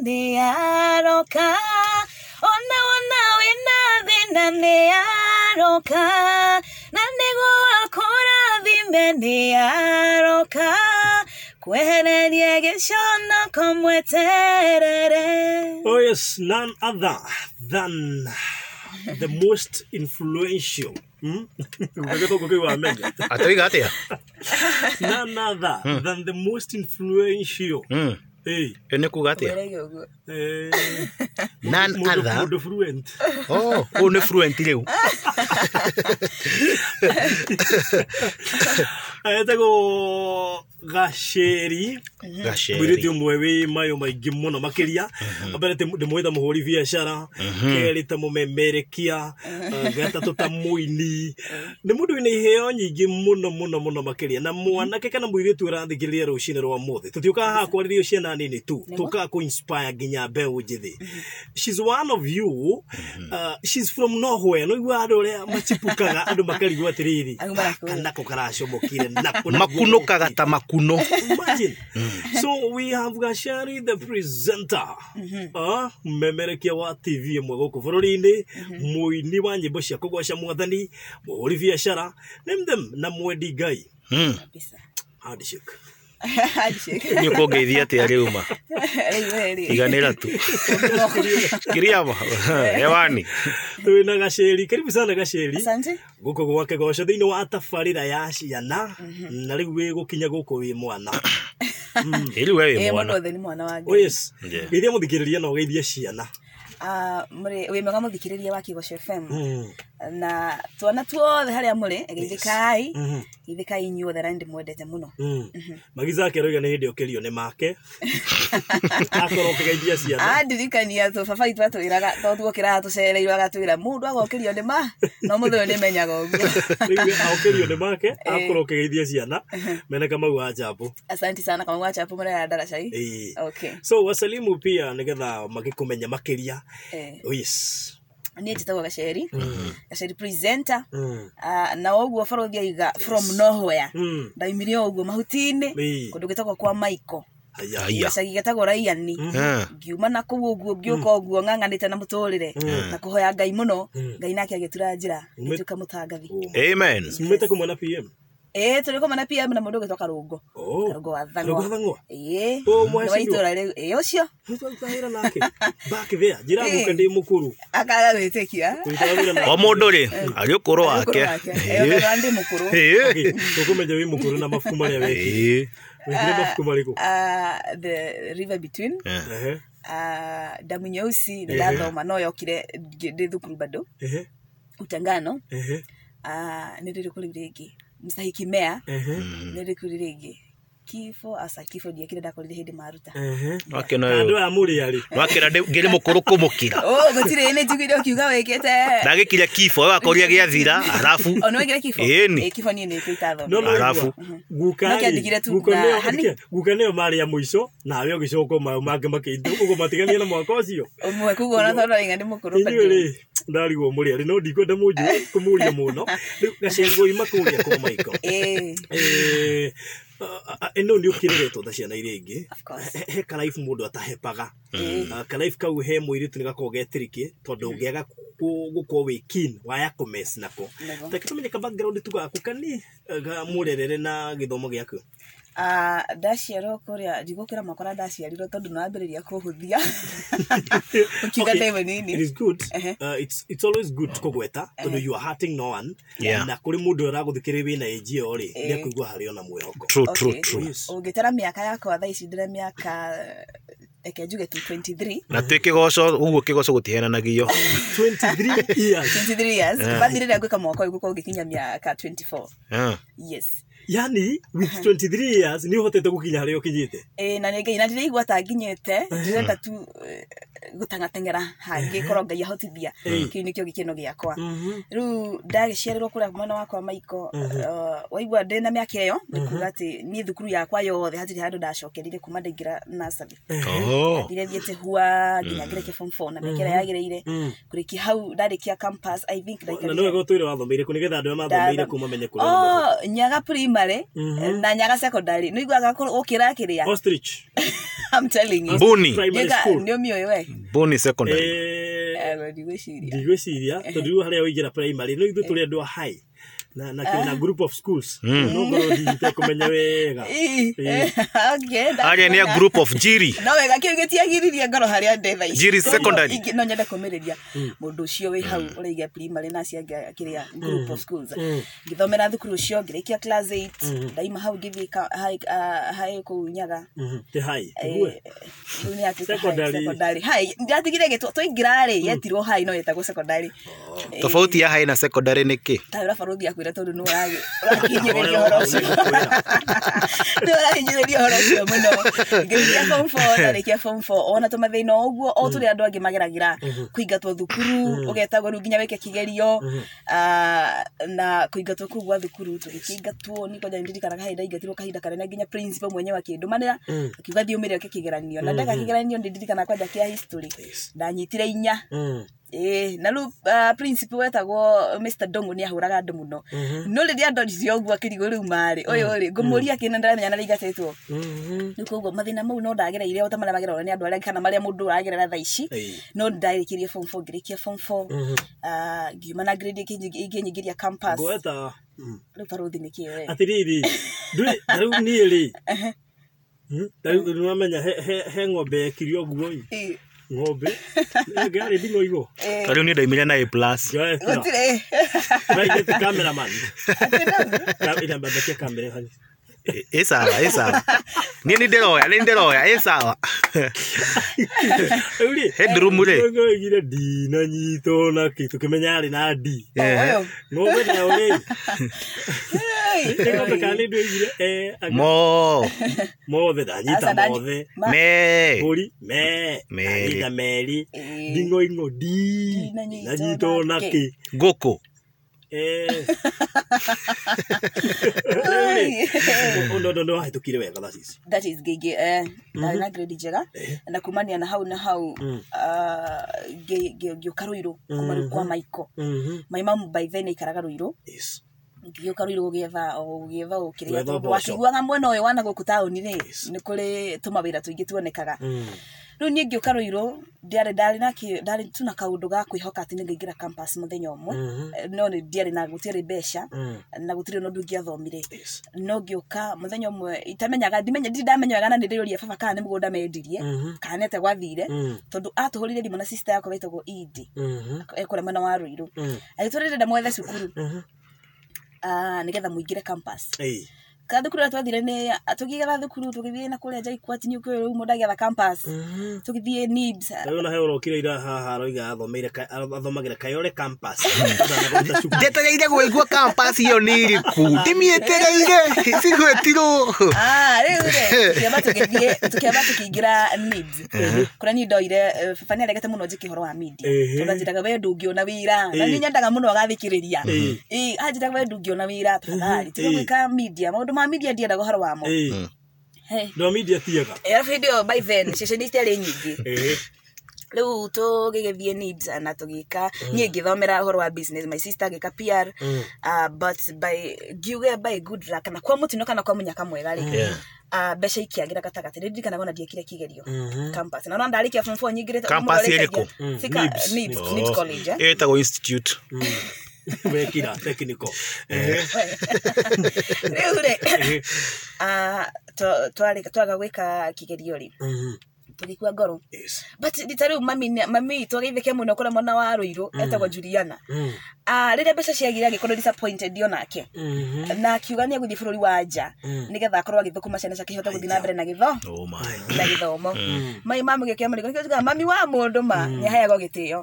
Nĩ aroka ona wona wĩna thĩna nĩ aroka na nĩguo akũrathime nĩ aroka kwehererie gĩconoko mweterere. Oh yes, none other than the most influential. Gũgĩtwo kĩu wamenya. Atoiga atia? None other than the most influential. Hey, Ĩyo nĩ kuga atia? Mwĩrege ũguo. None other. Mũndũ fluent. Oh, ũyũ nĩ fluent rĩu. Etagwo Gaceri. Gaceri. Mũirĩtu ũmwe wĩ mayũ maingĩ mũno makĩria. Mbere ndĩmũĩ ta mũhũri biacara, kerĩ ta mũmemerekia, gatatũ ta mũini. Nĩ mũndũ wĩna iheo nyingĩ mũno mũno mũno makĩria. Na mwanake kana mũirĩtu ũrathikĩrĩria rũcinĩ rwa ũmũthĩ. Tũtiũkaga haha kwarĩrio ciana nini tu, tũkaga kũ inspire nginya mbeũ njĩthĩ. She's one of you. She's from nowhere. No igua andũ arĩa machipukaga andũ makarigwo atĩrĩrĩ, Auma nakũ? gaka nako karacomokire nako. Makunũkaga ta makuno. Imagine. So we have Gacheri the presenter. Mmemerekia wa TV ĩmwe gũkũ bũrũri-inĩ, mũini wa nyĩmbo cia kũgoca mwathani, mũhũri biacara, name them, na mwendi Ngai. Kabisa. Handshake. Handshake. Nĩ ũkũngeithia atĩa rĩu ma? Rĩu we rĩ. Iganĩra tu. Kiriama. Hewani. Twĩna Gacheri, karibu sana Gacheri. Asante. Gũkũ gwa Kĩgoco thĩinĩ wa tabarĩra ya ciana, na rĩu wĩ gũkinya gũkũ wĩ mwana. Ĩrĩ we wĩ Ĩĩ, mũndũ mwana. wothe nĩ mwana wa Oh Ngai. yes. Yeah. Geithia mũthikĩrĩria na ũgeithie ciana. Mũrĩ wĩ mwega mũthikĩrĩria wa Kĩgoco FM. Na twana tuothe harĩa mũrĩ, geithĩkai. Geithĩkai inyuothe na nĩndĩmwendete mũno. Magiza ake aroiga nĩ hĩndĩ okĩrio nĩ make. Akorwo ũkĩgeithia ciana. Andirikania tũ baba witũ atwĩraga to tuokĩraga tũcereirwo agatwĩra mũndũ agokĩrio nĩ ma no mũthĩ ũyũ nĩmenyaga ũguo. Rĩu okĩrio nĩ make, akorwo ũkĩgeithia ciana. Mena Kamau wa Njambu. Asante sana Kamau wa Chapu mũrera ndaracai. Ĩĩ. Okay. So wasalimu pia nĩgetha magĩkũmenya makĩria. Oh yes. Niĩ njĩtagwo Gacheri. Gacheri presenter. Na ũguo barothi aiga from nowhere. Ndaumire o ũguo mahuti-inĩ Ĩĩ. kũndũ gwĩtagwo kwa Maiko. Haya. Haya. Gacagi getagwo Raiani. Ngiuma na kũu ũguo ngĩũka ũguo ng'ang'anĩte na mũtũrĩre na kũhoya Ngai mũno. Ngai nake agĩtura njĩra ngĩtuĩka mũtangathi. Amen. Mumĩte kũmwe na PM. Ĩĩ tũrĩ kũmwe na PM na mũndũ ũgĩtwo Karũngo. Oh. Karũngo wa Karũngo wa Thang'wa. Thang'wa? Ĩĩ. Oh, Nĩ wa mheshimiwa. itũũra rĩu. Ĩĩ ũcio. Nĩtwarutaga wĩra nake. Back there. Njĩra nguke ndĩ mũkũrũ. Akaga gwĩtĩkia. Tũrutaga wĩra nake. O mũndũ rĩ, arĩ ũkũrũ wake. Ĩĩ ũkũrũ ndĩ mũkũrũ. Ĩĩ. Tũkũmenya wĩ mũkũrũ na mabuku marĩa wekire. Ĩĩ. Wekire mabuku marĩkũ? The River Between. Ehe. Damu Nyeusi nĩ ndathoma no yokire ndĩ thukuru bado. Ehe. Utengano. Ehe. Nĩ rĩrĩkũ rĩu rĩngĩ? Mstahiki Mea. Ehe. Nĩ rĩrĩkũ rĩu rĩngĩ? Kifo asa kifo ndiekire ndakorire hĩndĩ maruta. Ehe. Wakĩona Andũ ũyũ. aya mũrĩ arĩ. Wakĩona ngĩrĩ mũkũrũ kũmũkĩra. Oh, gũtirĩ nĩ njiguire ũkiuga wĩkĩte. Ndagĩkire kifo, we wakorire gĩathira, arabu. O nĩ wekire kifo? Ĩni. Ĩĩ, kifo niĩ nĩkĩo itathomire. No, no, Arabu. Guka No rĩ, kĩandigire tu guka na nĩo- hani. thike, guka nĩo marĩ a mũico nawe ũgĩcoka maũ mangĩ makĩitũ ũguo matigania na mwaka ũcio. Ũmwe koguo ona tondũ arauga nĩ mũkũrũ Inyuĩ bado. rĩ ndarigwo mũrĩ arĩ no ndikwenda mũnjũ kũmũria mũno. Rĩu Gacheri woima kũrĩa kwa Michael. Ĩĩ. Ĩno nĩ ũkĩreretwo ta ciana iria ingĩ. Of course. He karaibu mũndũ atahepaga. Karaibu kau he mũirĩtu nĩ gakoragwo ge tricky tondũ ũngĩaga gũkorwo wĩ keen waya kũmess nako. Nĩguo. Reke tũmenye ka background tu gaku kani ga mũrerere na gĩthomo gĩaku. Ndaciarwo kũrĩa ndigũkĩra mwaka ũrĩa ndaciarirwo tondũ nĩwambĩrĩria kũhũthia. Ũkiuga Okay, ndĩ mũnini. It is good. Ehe. It's always good kũgweta tondũ you are hurting no one. Yeah. Na kũrĩ mũndũ ũragũthikĩrĩria wĩna age ĩyo rĩ, nĩ akũigua harĩ ona mwĩhoko. True, true, Okay. true. Yes. Ũngĩtara mĩaka yakwa thaa ici ndĩna mĩaka reke njuge tu 23. Na twĩ kĩgoco, ũguo kĩgoco gũtihenanagio. 23 years. 23 years. Bathi rĩrĩa ngwĩka mwaka ũyũ ngũkorwo ngĩkinya mĩaka 24. Yes. Yani with 23 years nĩ ũhotete gũkinya harĩa ũkinyĩte. Ĩĩ, na nĩ Ngai na ndĩraigua ta nginyĩte ndĩrenda tu gũteng'ateng'era hangĩ korwo Ngai ahotithia. Kĩu nĩkĩo gĩkeno gĩakwa. Rĩu ndagĩciarĩrwo kũrĩa mwena wakwa Maiko, waigua ndĩna mĩaka ĩyo nĩ kuga atĩ niĩ thukuru yakwa yothe hatirĩ handũ ndacokerire kuma ndaingĩra nursery. Oh. Ndire thiĩte hua nginya ngĩrĩkia form 4 na mĩaka ĩrĩa yagĩrĩire. Kũrĩkia hau ndarĩkia campus I think Na ndaikarire nĩwe gũtwĩre wathomeire kũ nĩgetha andũ arĩa mathomeire kũ mamenye kũrĩa ũrathoma. Oh, Nyaga Primary. Primary na Nyaga Secondary. Nĩ iguaga ũkĩra kĩrĩa. Ostrich. I'm telling you. Boni. Primary school. Nĩ ũmĩũĩ we? Boni Secondary. Ndigwĩciria. Ndigwĩciria tondũ rĩu harĩa ũingĩra primary no ithuĩ tũrĩ andũ a high na group of schools no ngorwo ndigite kũmenya wega. Okay. Arĩa nĩ a group of Njiri. No wega kĩu gĩtiagiririe ngoro harĩa ndĩ thaa ici. Njiri Secondary. No nyende kũmĩrĩria mũndũ ũcio wĩ hau ũraiga primary na acio angĩ kĩrĩa group of schools. Ngĩthomera thukuru ũcio ngĩrĩkia class 8, ndaima hau ngĩthiĩ high kũu Nyaga. Ti high. Rĩu nĩ yatuĩka high, Secondary. Secondary. High ndatigire gĩtwo twaingĩra rĩ yetirwo high no yetagwo secondary. Tofauti ya high na secondary nĩ kĩ? Ta ũra barũthi akwĩra tondũ nĩ ũrakinyĩrĩria ũhoro ũcio. Nĩ ũrahinyĩrĩria ũhoro ũcio mũno. Ngĩrĩkia form 4, ndarĩkia form 4 ona tũmathĩna o ũguo o tũrĩa andũ angĩ mageragĩra, kũingatwo thukuru, ũgetagwo rĩu nginya wĩke kĩgerio, na kũingatwo kũu gwa thukuru tũgĩkĩingatwo. Niĩ kwanja nĩndirikanaga harĩa ndaingatirwo kahinda kanene nginya principal mwenyewe akĩndũmanĩra akiuga thiĩ ũmĩre ũke kĩgeranio, na ndeka kĩgeranio nĩndirikanaga kwanja kĩa history ndanyitire 4. Ĩĩ, na rĩu principal wetagwo Mr. Ndung'u nĩ ahũraga andũ mũno, no rĩrĩa ndoririe ũguo akĩrigwo rĩu marĩ ũyũ rĩ ngũmũria kĩna ndĩramenya na rĩingatĩtwo. Rĩu koguo mathĩna mau no ndagereire o ta marĩa mageragwo nĩ andũ arĩa angĩ kana marĩa mũndũ aragerera thaa ici, no ndarĩkirie form 4, ngĩrĩkia form 4, ngiuma na grade ĩngĩ nyingĩria campus. Ngweta. Rĩu barũthi nĩ kĩĩ we? Atĩrĩrĩ, ndũĩ ta rĩu niĩ rĩ, ta rĩu nĩwamenya he ng'ombe yekire ũguo ĩ. Ng'ombe ĩngĩ yarĩ nding'oigũ. Ta rĩu niĩ ndaumire na A plus. Gũtirĩ. Raigĩte cameraman. Ĩrambatia kamera hani. Ĩ sawa, ĩ sawa. Niĩ nĩ ndĩroya, nĩ ndĩroya, ĩ sawa. Rĩu rĩ, Headroom rĩ. oigire ndinanyitwo na kĩ tũkĩmenya yarĩ na D. Ũyũ. Ng'ombe nayo rĩ, nĩ ng'ombe kana nĩ ndũigire Mo. Mothe ndanyita. Aca, Mothe. Me. Mbũri me. Meri. Ndanyita meri. Nding'oing'o D. Ndinanyitwo Ndinanyitwo na na kĩ. kĩ. Ngũkũ. Ũndũ ũndũ wahĩtũkire wega thaa ici. That is ngĩingĩ ndarĩ na grade njega na kumania na hau na hau ngĩũka Rũirũ kuma rĩu kwa Maiko. My mom by then aikaraga Rũirũ. Ngĩũka Rũirũ gũgĩetha o gũgĩetha o kĩrĩa Gwetha tondũ mboco. wakĩiguaga mwena ũyũ wa na gũkũ taũni rĩ nĩ kũrĩ tũmawĩra tũingĩ tuonekaga. Rĩu niĩ ngĩũka Rũirũ ndiarĩ ndarĩ na ndarĩ tu na kaũndũ ga kwĩhoka atĩ nĩngaingĩra campus mũthenya ũmwe. No nĩ ndiarĩ na gũtiarĩ mbeca na gũtirĩ na ũndũ ingĩathomire, no ngĩũka mũthenya ũmwe itamenyaga ndimenya ndirĩ ndamenya wega na nĩ ndĩrũria baba kana nĩ mũgũnda mendirie kana nĩ atĩa gwathire, tondũ atũhũrire thimũ na sister yakwa wetagwo Idi ekũrĩa mwena wa Rũirũ agĩtwĩra ndĩrenda mwethe cukuru nĩgetha mũingĩre campus. Ka thukuru ĩrĩa twathire nĩ tũgĩetha thukuru tũgĩthiĩ na kũrĩa JKUAT nĩ ũkĩũĩ rĩu mũndũ agĩetha campus tũgĩthiĩ NIBS. Rĩu ona he ũrokire ira haha aroiga athomeire athomagĩra Kayole campus. Ndanagwĩta cukuru. Njetereire kũigua campus ĩyo nĩ ĩrĩkũ, ndĩmĩetereire cigwetirwo. Ah, rĩu rĩ tũkĩamba tũgĩthiĩ tũkĩamba tũkĩingĩra NIBS kũrĩa niĩ ndoire baba nĩaregete mũno njĩke ũhoro wa media tondũ anjĩraga we ndũngĩona wĩra na niĩ nyendaga mũno agathikĩrĩria. Ĩĩ, anjĩraga we ndũngĩona wĩra, tafadhali tiga gwĩka media, maũndũ ma media ndiendaga ũhoro wamo. Hey. No media tiega. Arabu hĩndĩ ĩyo by then ceceni citiarĩ nyingĩ. Rĩu tũgĩgĩthiĩ NIBS na tũgĩka niĩ ngĩthomera ũhoro wa business, my sister agĩka PR, but by ngiuge by good luck kana kwa mũtino kana kwa mũnyaka mwega rĩ, mbeca ikĩagĩra gatagatĩ. Nĩ ndirikanaga ona ndiekire kĩgerio campus na ona ndarĩkia form 4 nyingĩrĩte. Campus ĩrĩkũ? Thika. NIBS. NIBS, NIBS College, eh? Ĩyo ĩtagwo institute. Wekira technical. Rĩu rĩ twaga gwĩka kĩgerio rĩ tũgĩkua ngoro, but rita rĩu mami witũ ageithĩke mũno kũrĩa mwena wa Rũirũ etagwo Juliana. Rĩrĩa mbeca ciagire agĩkorwo disappointed onake na akiuga nĩ egũthiĩ bũrũri wa nja nĩgetha akorwo agĩthũkũma ciana ciake ihote gũthiĩ na mbere na gĩtho Oh my. na gĩthomo. Mai mamu gĩkĩoya mũrigo nĩkĩo njugaga mami wa mũndũ ma nĩ aheagwo gĩtĩo.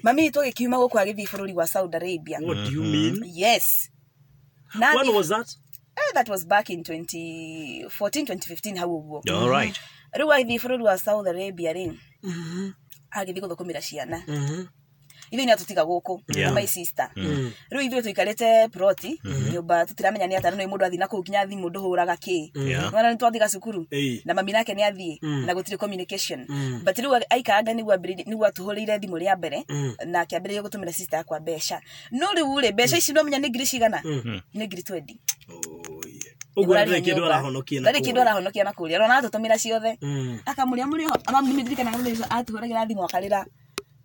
Mami witũ agĩkiuma gũkũ agĩthiĩ bũrũri wa Saudi Arabia. What do you mean? Yes. Na When was that? That was back in 2014 2015 hau ũguo. All right. Rĩu agĩthiĩ bũrũri wa Saudi Arabia rĩ agĩthiĩ gũthũkũmĩra ciana ithuĩ nĩ atũtiga gũkũ na my sister. Rĩu ithuĩ tũikarĩte ploti nyũmba tũtiramenya nĩ atĩa, na nĩ mũndũ athiĩ na kũu nginya thimũ ndũhũraga kĩ. Nĩwona nĩ twathiga cukuru na mami nake nĩ athiĩ na gũtirĩ communication, but rĩu aikaranga nĩguo ambĩrĩrie nĩguo atũhũrĩire thimũ rĩa mbere na akĩambĩrĩria gũtũmĩra sister yakwa mbeca, no rĩu rĩ mbeca ici no menya nĩ ngiri cigana, nĩ ngiri 20. Oh, yeah. Ũguo ndarĩ kĩndũ arahonokia na ndarĩ kĩndũ arahonokia na kũrĩa ona atũtũmĩra ciothe akamũrĩa mũrĩ ndirikanaga mũthenya ũcio atũhũragĩra thimũ akarĩra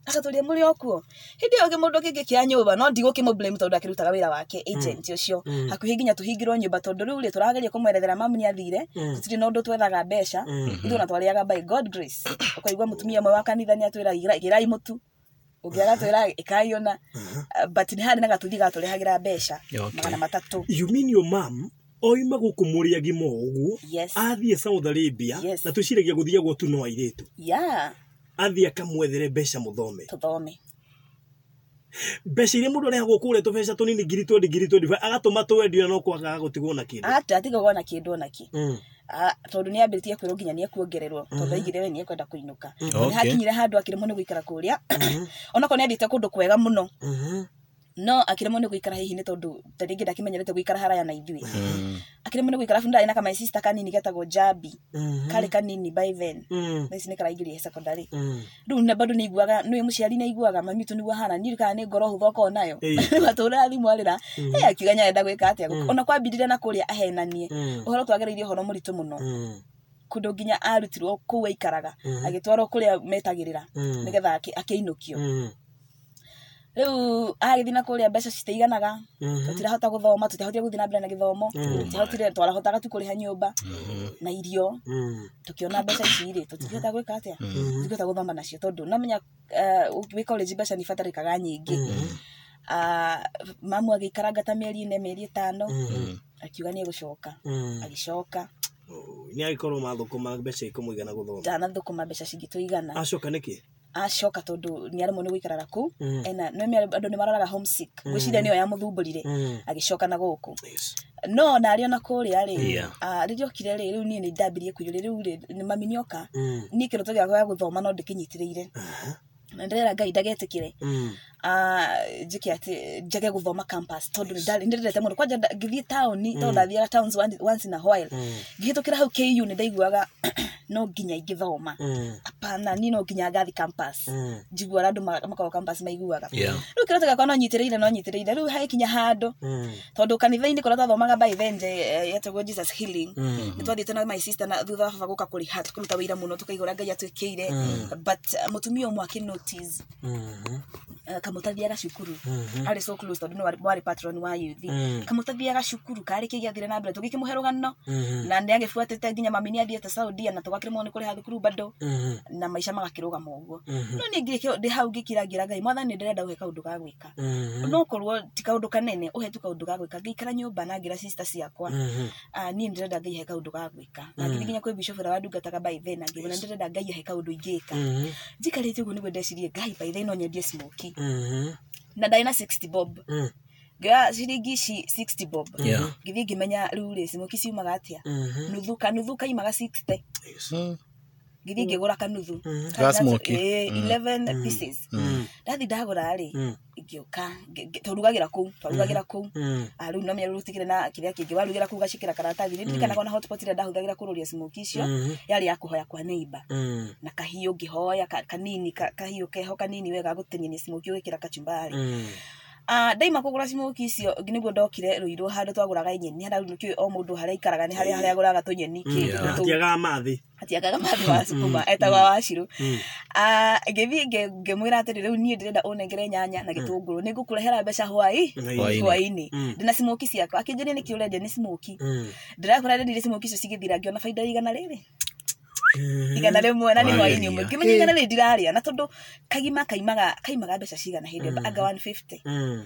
agatũria mũrĩ o kuo hĩndĩ ĩyo mũndũ kĩngĩ kĩa nyũmba no ndigũkĩmũ blame tondũ akĩrutaga wĩra wake agent ũcio hakuhĩ nginya tũhingĩrwo nyũmba tondũ rĩu rĩ tũrageria kũmwerethera mamu nĩ athire tũtirĩ na ũndũ twethaga mbeca ithuĩ ona twarĩaga by God grace ũkaigua mũtumia ũmwe wa kanitha nĩ atwĩra gĩrai mũtu ũngĩ agatwĩra ĩkai ona but nĩ harĩ na gatuthi gatũrehagĩra mbeca 300. You mean your mom oima gũkũ mũrĩ agima ũguo athiĩ Saudi Arabia na twĩciragia gũthiagwo tu no airĩtu athiĩ akamwethere mbeca mũthome tũthome mbeca iria mũndũ arehagwo kũrĩa tũbeca tũnini ngiri 20 ngiri 25 agatũma twendio no kwagaga gũtigwo na kĩndũ atigagwo na kĩndũ ona kĩ tondũ nĩ ambĩrĩtie kwĩrwo nginya nĩ ekuongererwo tondũ aigire we nĩ ekwenda kũinũka nĩ hakinyire handũ akĩremwo nĩ gũikara kũrĩa onakorwo nĩ athiĩte kũndũ kwega mũno no akĩremwo nĩ gũikara hihi nĩ tondũ ta rĩngĩ ndakimenyerete gũikara haraya na ithuĩ akĩremwo nĩ gũikara arabu ndarĩ na ka my sister kanini getagwo Jambi karĩ kanini by then thaa ici nĩ karaingĩrire secondary rĩu na bado nĩiguaga nĩ mũciari nĩaiguaga mami witũ nĩguo ahana niĩ kana nĩ ngoro hũthũ okorwo nayo rĩu atũrĩra thimũ arĩra akiuga nĩarenda gwĩka atĩa ona kwambirire na kũrĩa ahenanie ũhoro twagereirie ũhoro mũritũ mũno kũndũ nginya arutirwo kũu aikaraga agĩtwarwo kũrĩa metagĩrĩra nĩgetha akĩinũkio rĩu agĩthiĩ na kũrĩa mbeca citiiganaga tũtirahota gũthoma tũtiahotire gũthiĩ na mbere na gĩthomo tũtiahotire twarahotaga tu kũrĩha nyũmba na irio tũkĩona mbeca ici rĩ tũtingĩhota gwĩka atĩa tũtingĩhota gũthoma nacio tondũ namenya wĩ college mbeca nĩ ibatarĩkaga nyingĩ mamu agĩikaranga ta mĩeri 4 mĩeri 5 akiuga nĩ egũcoka agĩcoka nĩ agĩkorwo mathũkũma mbeca ikũmũigana gũthoma ndanathũkũma mbeca cingĩtũigana acoka nĩkĩ acoka tondũ nĩ aremwo nĩ gũikaraga kũu ena no andũ nĩ maroraga homesick ngwĩciria nĩyo yamũthumbũrire agĩcoka na gũkũ no na arĩ ona kũrĩa rĩ rĩrĩa okire rĩ rĩu niĩ nĩ ndambirie kũiyũria rĩu rĩ mami nĩoka niĩ kĩroto gĩakwa gĩa gũthoma no ndĩkĩnyitĩrĩire na ndĩrera Ngai ndagetĩkĩre njĩke atĩ njage gũthoma campus tondũ nĩ ndĩrendete mũno kwanja ngĩthiĩ taũni tondũ ndathiaga towns once in a while ngĩhĩtũkĩra hau KU nĩ ndaiguaga no nginya ingĩthoma hapana niĩ no nginya ngathi campus njiguaga andũ makoragwo campus maiguaga rĩu kĩroto gĩakwa no nyitĩrĩire rĩu hagĩkinya handũ tondũ kanitha-inĩ kũrĩa twathomaga by then yetagwo Jesus Healing nĩ twathiĩte na my sister na thutha wa baba gũka kũrĩha kũruta wĩra mũno tũkaigua ũrĩa Ngai atwĩkĩire but mũtumia ũmwe akĩ notice kamũtathiaga cukuru arĩ so close tondũ nĩ warĩ patron wa youth kamũtathiaga cukuru karĩ kĩ gĩathire na mbere tũgĩkĩmũhe rũgano na nĩ agĩbuatĩte nginya mami nĩ athiĩte Saudia na tũgakĩremwo nĩ kũrĩha thukuru bado na maica magakĩrũgama ũguo no niĩ ndĩ hau ngĩkira ngĩra Ngai mwathani ndĩrenda ũhe kaũndũ ga gwĩka no korwo ti kaũndũ kanene ũhe tu kaũndũ ga gwĩka ngĩikara nyũmba na ngĩra sister ciakwa niĩ ndĩrenda Ngai ahe kaũndũ ga gwĩka na ngĩthiĩ nginya kwĩ bishop ũrĩa wandungataga by then na ngĩmwĩra ndĩrenda Ngai ahe kaũndũ ingĩka njikarĩte ũguo nĩguo ndecirie Ngai by then no nyendie smoky na ndarĩ na 60 bob ngĩoya ciringi ici 60 bob ngĩthiĩ ngĩmenya rĩu rĩ smoky ciumaga atĩa nuthu kanuthu kaimaga 60 ngĩthiĩ ngĩgũra kanuthu Ga smoky. 11 pieces ndathi ndagũra rĩ ngĩũka twarugagĩra kũu rĩu no menya rũtigire na kĩrĩa kĩngĩ warugĩra kũu gacikĩra karatathi nĩ ndirikanaga ona hotpot ĩrĩa ndahũthagĩra kũrũria smoky icio yarĩ ya kũhoya kwa neighbor na kahiũ ngĩhoya kanini kahiũ keho kanini wega gũtinia smoky ũgĩkĩra kachumbari ndaima kũgũra smoky icio nĩguo ndokire Rũirũ handũ twagũraga nyeni harĩa nĩkĩo o mũndũ harĩa aikaraga nĩ harĩa agũraga tũnyeni hatiagaga mathĩ hatiagaga mathĩ wa sukuma etagwa Wacirũ ngĩthiĩ ngĩmwĩra atĩrĩ rĩu niĩ ndĩrenda ũnengere nyanya na gĩtũngũrũ nĩ ngũkũrehera mbeca hwaĩ-inĩ ndĩna smoky ciakwa akĩnjũria nĩkĩ ũrendia nĩ smoky ndĩrakora ndendirie smoky icio cigĩthira ngĩona baida 100 100 na nĩ hwaĩ-inĩ ũmwe ngĩmenya 100 ndirarĩa na tondũ kagima kaimaga mbeca cigana hĩndĩ ĩyo anga 150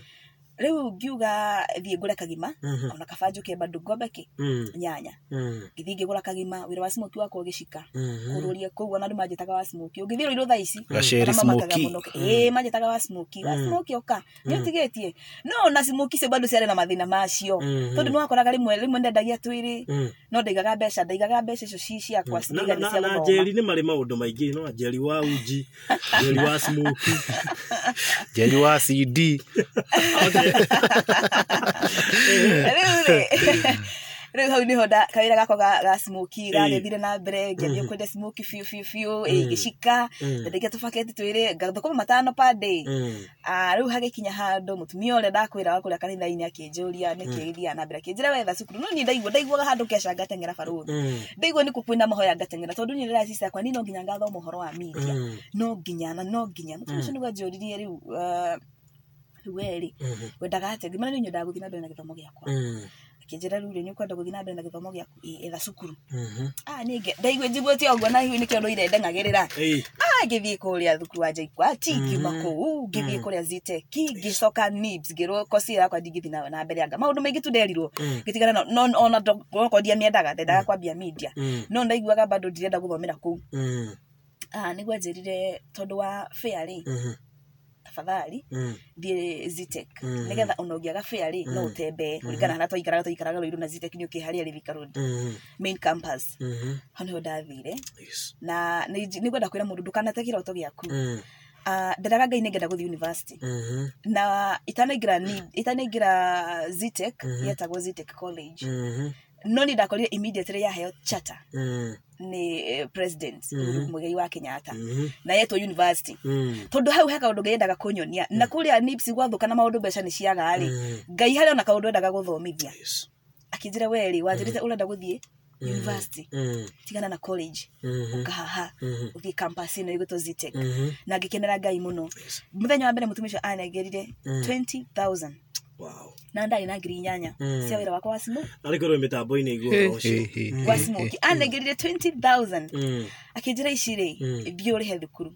rĩu ngiuga thiĩ ngũre kagima ona kaba njũke bado ngombe kĩ nyanya ngĩthiĩ ngĩgũra kagima wĩra wa smoky wakwa ũgĩcika kũrũria kũu ona andũ manjĩtaga wa smoky ũngĩthiĩ Rũirũ thaa ici Gaceri smoky manjĩtaga wa smoky wa smoky oka nĩ ũtigĩtie no ona smoky icio bado ciarĩ na mathĩna macio tondũ nĩ wakoraga rĩmwe ndendagia twĩrĩ no ndaigaga mbeca icio ci ciakwa na Njeri nĩ marĩ maũndũ maingĩ no Njeri wa uji Njeri wa smoky Njeri wa CD rĩu rĩ Rĩu hau nĩho kawĩra gakwa ga smoky gagĩthire na mbere, ngĩambia kwendia smoky biũ biũ biũ, ngĩcika ndendagia tũbaketi twĩrĩ, ngathũkũma 5 per day. Rĩu hagĩkinya handũ mũtumia ũrĩa ndakwĩra wa kũrĩa kanitha-inĩ akĩnjũria nĩkĩ gĩthiaga na mbere, akĩnjĩra wetha cukuru. No niĩ ndaiguaga handũ kĩaca ngateng'era barũthi, ndaigua nĩkuo kwĩna mahoya ngateng'era, tondũ niĩ ndĩra sister yakwa, niĩ no nginya ngathoma ũhoro wa media, no nginya na no nginya. Mũtumia ũcio nĩguo anjũririe rĩu, rĩu we rĩ wendaga atĩa? Ngĩmwĩra niĩ nyendaga gũthiĩ na mbere na gĩthomo gĩakwa. Akĩnjĩra rĩu rĩ, nĩ ũkwenda gũthiĩ na mbere na gĩthomo gĩaku? Ĩ, etha cukuru. Niĩ ndaigua njiguĩte ũguo na hihi nĩkĩo ndũire ndeng'agĩrĩra. Ngĩthiĩ kũrĩa thukuru wa JKUAT, ngiuma kũu ngĩthiĩ kũrĩa Zetech, ngĩcoka NIBS, ngĩrwo kosi yakwa ndingĩthiĩ nayo na mbere, anga maũndũ maingĩ tu nderirwo ngĩtigana no ona okorwo ndiamĩendaga, ndendaga kwambia media, no ndaiguaga bado ndirenda gũthomera kũu. Nĩguo anjĩrire tondũ wa fare rĩ, tafadhali thiĩ Zetech, nĩgetha ona ũngĩaga fare rĩ no ũtembee kũringana na harĩa twaikaraga Ruiru na Zetech nĩ ũkĩ harĩa Thika Road main campus. Hau nĩho ndathire. Na nĩngwenda kwĩra mũndũ ndũkanate kĩroto gĩaku. Nderaga Ngai nĩngenda gũthiĩ university, na itanaingĩra Zetech, yetagwo Zetech College, no niĩ ndakorire immediately yaheo charter nĩ president Uhuru Muigai wa Kenyatta, na yetwo university, tondũ hau he kaũndũ Ngai endaga kũnyonia, na kũrĩa NIBS gwathũka na maũndũ mbeca nĩ ciaga rĩ, Ngai harĩ ona kaũndũ endaga gũthomithia. Akĩnjĩra we rĩ, wanjĩrĩte ũrenda gũthiĩ university, tigana na college, ũka haha ũthiĩ campus ĩno ĩgwĩtwo Zetech. Na ngĩkenera Ngai mũno. Mũthenya wa mbere mũtumia ũcio anengerire 20,000. Na ndarĩ na 8,000 cia wĩra wakwa wa smoke. Arĩ korwo mĩtambo-inĩ igũrũ ũcio. Wa smoke anengerire 20,000, akĩnjĩra ici rĩ, thiĩ ũrĩhe thukuru.